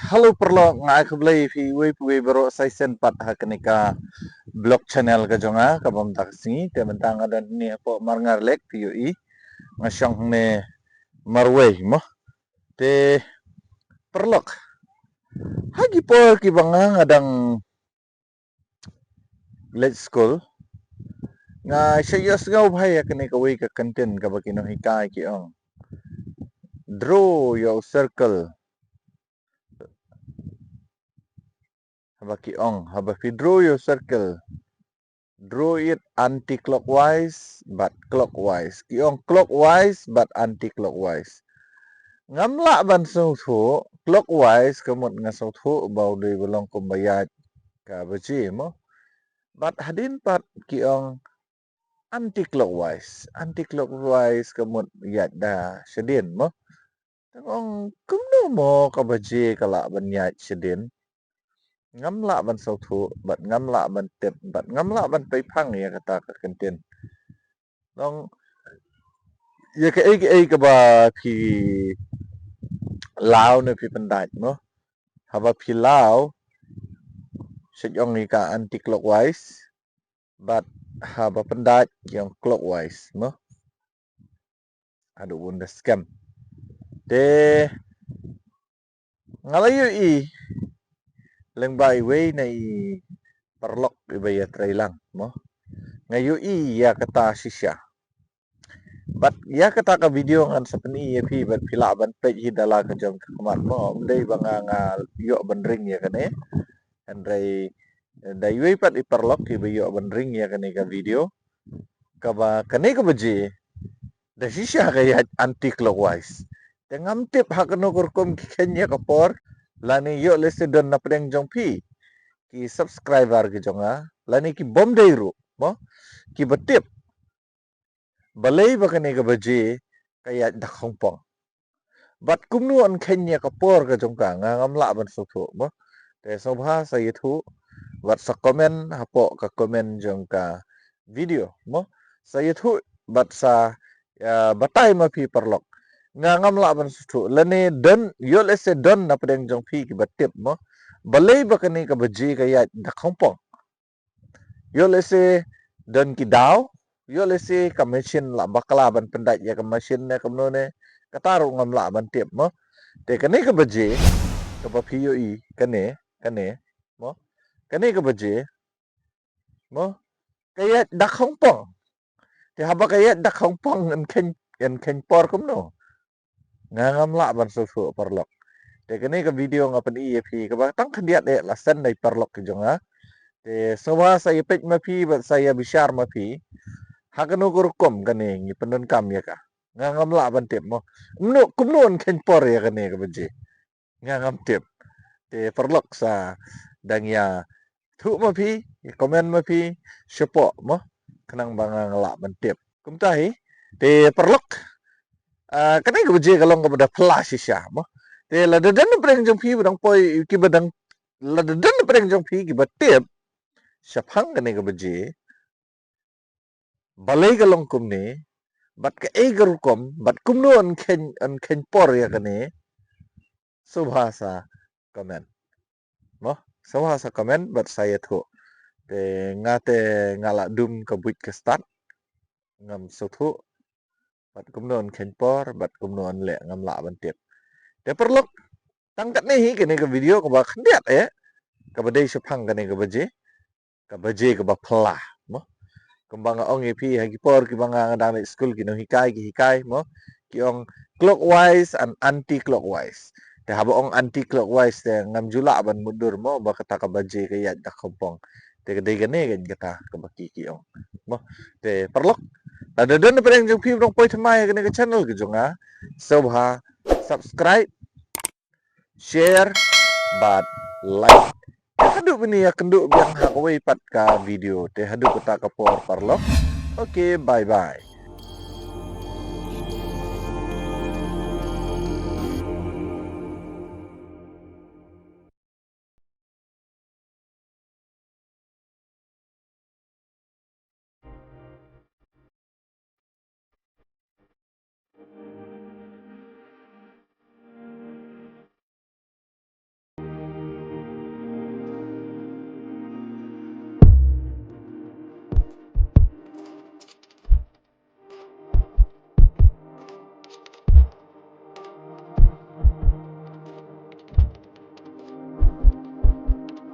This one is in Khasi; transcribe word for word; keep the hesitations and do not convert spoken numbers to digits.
Hello paralok, nga ai khublei phi uwei pa uwei baroh sa shisien pat ha kane ka vlog channel ka jong nga, ka bam tak sngi. Te mynta nga don hangne hapoh Marngar Lake, phi ïohi nga shong hangne marwei mo. Te paralok, ha ki por kiba nga nga dang leit skul, nga shait ïohsngew bha ïa kane kawei ka kyntien kaba ki nonghikai ki ong, draw your circle. Haba ki ong, haba phi draw your circle, draw it anti-clockwise bad clockwise. Ki ong clockwise bad anti-clockwise. Ngam lah ban sngewthuh, clockwise ka mut nga sngewthuh ba u dei ba long kumba ïaid ka baje mo. Bad hadien pat ki ong anti-clockwise. Anti-clockwise ka mut ïaid da shadien mo. Te nga ong kumno mo ka baje ka lah ban ïaid shadien. Ngam lah ban sngewthuh bad ngam lah ban tip bad ngam lah ban peiphang ïa kata ka kyntien. Nong ïa kaei kaei kaba phi law ne phi pyndait mo. Haba phi law, shait ong ïa ka anti-clockwise, bad haba pyndait ki ong clockwise mo. Haduh bun da skhem. Te nga la ïohi lyngba iwei na i paralok iba ïatrei lang mo. Nga ïohi ïa kata shisha. Bad ïa kata ka video ngan sa pyni ïa phi bad phi lah ban peit hi da la ka jong ka khmat mo. Ym dei ba nga nga ïoh ban ring ïa kane. Hynrei da iwei pat i paralok iba ïoh ban ring ïa kane ka video, kaba kane ka baje da shisha ka ïaid anti-clockwise. Te ngam tip ha kano ka rukom ki kheiñ ïa ka por, lane ïoh lehse don na pdeng jong phi ki subscriber ki jong nga, lane ki bym dei ruh mo, kiba tip balei ba kane ka baje ka ïaid da khongpong. Bad kumno yn kheiñ ïa ka por ka jong ka, nga ngam lah ban sngewthuh mo. Te sngewbha sa ïathuh bad sa comment hapoh ka comment jong ka video mo. Sa ïathuh bad sa, ïa, batai ma phi paralok. Nga ngam lah ban sngewthuh, lane don, ïoh lehse don na pdeng jong phi kiba tip mo, balei ba kane ka baje ka ïaid da khongpong. Ïoh lehse don ki daw, ïoh lehse ka machine la bakla ban pyndait ïa ka machine ne kumno ne, kata ruh ngam lah ban tip mo. Te kane ka baje kaba phi ïohi, kane, kane mo, kane ka baje mo, ka ïaid da khongpong. Te haba ka ïaid da khongpong yn kheiñ, yn kheiñ por kumno. Nga ngam lah ban sngewthuh paralok. Te kane ka video nga pyni ïa phi kaba tang khyndiat eh la send da i paralok ki jong nga. Te sngewbha sa ïa peit ma phi bad sa ïa bishar ma phi ha kano ka rukom kane ngi pyndonkam ïa ka. Nga ngam lah ban tip mo. Kumno, kumno yn kheiñ por ïa kane ka baje. Nga ngam tip. Te paralok sa dang ïathuh ma phi, comment ma phi shapoh mo, khnang ba nga lah ban tip. Kumta hi, te paralok, ah, kane ka baje ka long kaba da phylla shisha mo. Te lada don na pdeng jong phi ba dang poi, kiba dang, lada don na pdeng jong phi kiba tip shaphang kane ka baje, balei ka long kumne, bad kaei ka rukom, bad kumno yn kheiñ, yn kheiñ por ïa kane, sngewbha sa comment mo. Sngewbha sa comment bad sa ïathuh. Te nga te nga la dum ka buit ka stad, ngam sngewthuh bad kumno yn kheiñ por bad kumno yn leh, ngam lah ban tip. Te paralok, tang katne hi kane ka video kaba khyndiat eh, kaba dei shaphang kane ka baje, ka baje kaba phylla mo. Kumba nga ong ïa phi ha ki por kiba nga nga dang leit skul ki nonghikai ki hikai mo, ki ong clockwise and anti-clockwise. Te haba ong anti-clockwise te ngam ju lah ban mutdur mo ba kata ka baje ka ïaid da khongpong. Te ka dei kane kan kata kaba ki ki ong mo. Te paralok, lada don na pdeng jong phi ba dang poi thymmai ha kane ka channel ka jong nga, sngewbha subscribe, share bad like. Haduh ban ïakynduh biang ha kawei pat ka video. Te haduh kata ka por paralok. Okay, bye bye.